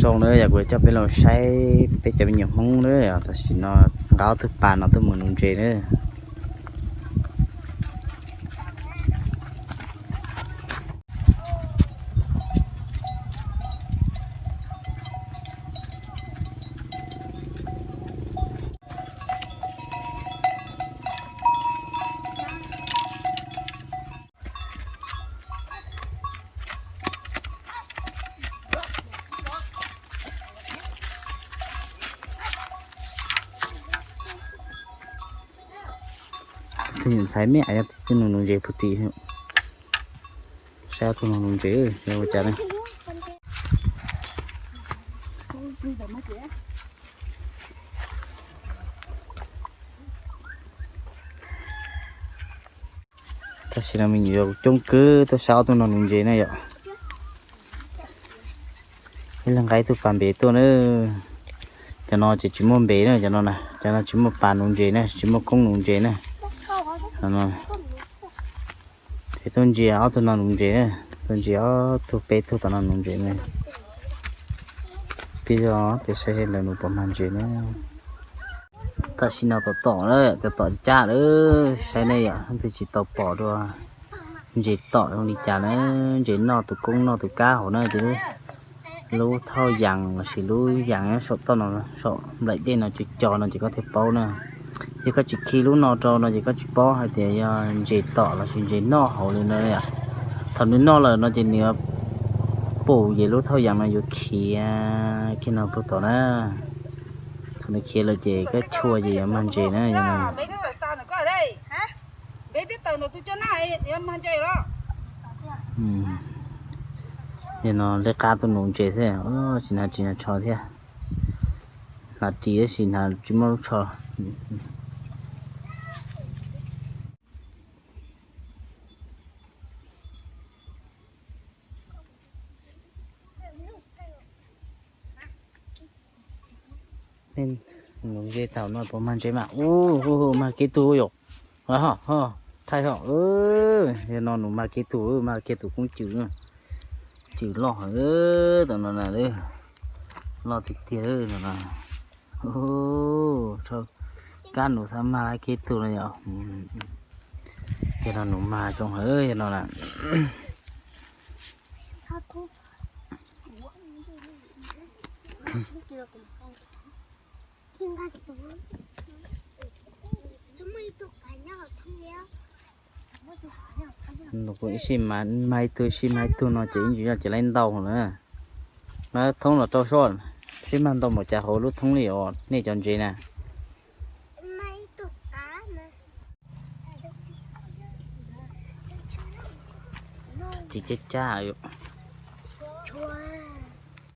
Zoo na yog kuv coj peb los saib peb cov me nyuam Hmoob na, tam sim no nqa ob tug pas no tuaj mus nuv ntses na. Tus nyuam ntxhais me yog tus nug nuv ntses puag tim, saib tus nug nuv ntses yog ua cas na. Tam sim no me nyuam yaus coob kawg tuaj saib ob tug no nuv ntses na yom. Ib leeg nqa ib tug pas npem tuaj na. Cov no ces tsis muaj npem na, cov no na, cov no tsis muaj pas nuv ntses na, tsis muaj koob nuv ntses na. Ces tuaj ntsia ob tug no nuv ntses na, tuaj ntsia ob tug peb tug tom no nuv ntses na. Peb, peb saib seb lawv nuv puas mag ntses na. Tam sim no tom tom na, tom tom caj lawm, saib nej yom, leej twg tsis tau pom dua ntses tom zoo li cas na, ntses noj tus koob noj tus kab hauv na ces lub thauj yas lossis lub yas nyob saum toj no, saum nplaim dej no cov cov no ces koj thiaj paub na. Yog koj tsis khi lub no rau no ces koj tsis paub hais tias yog ntses tom lossis ntses noj hauv li no yom. Thaum nws noj lawm no ces nws yuav pum ces lub thauj yas no yuav khiav kiag no puag tom na. Thaum nws khiav lawm ces koj chua ces yuav mag ntses na. Yog no lej qab tuaj nuv ntses xwb, tsis hnav ris hnav tsho thiab. Hnav ris tab sis hnav tsis muaj lub tsho. Nej nuv ntses thaum no puas mag ntses mas? Ub, mag kiag tug yom. Thaij ho, yog no nuv mag kiag tug, mag kiag tus koob cws, cws loj heev tam no na. Loj tiag tiag no. Kab nuv xav mag kiag tug no yom. Yog no nuv mag zoo heev yog no na. Ib sij mag ib tug, ib sij mag ib tug no ces ib ntsis no ces laib ntau na. Mas thoob los rau soj, seb mag ntau npaum cas hauv lub thoob li os nej cov ntses na. Tsis cab cab yom.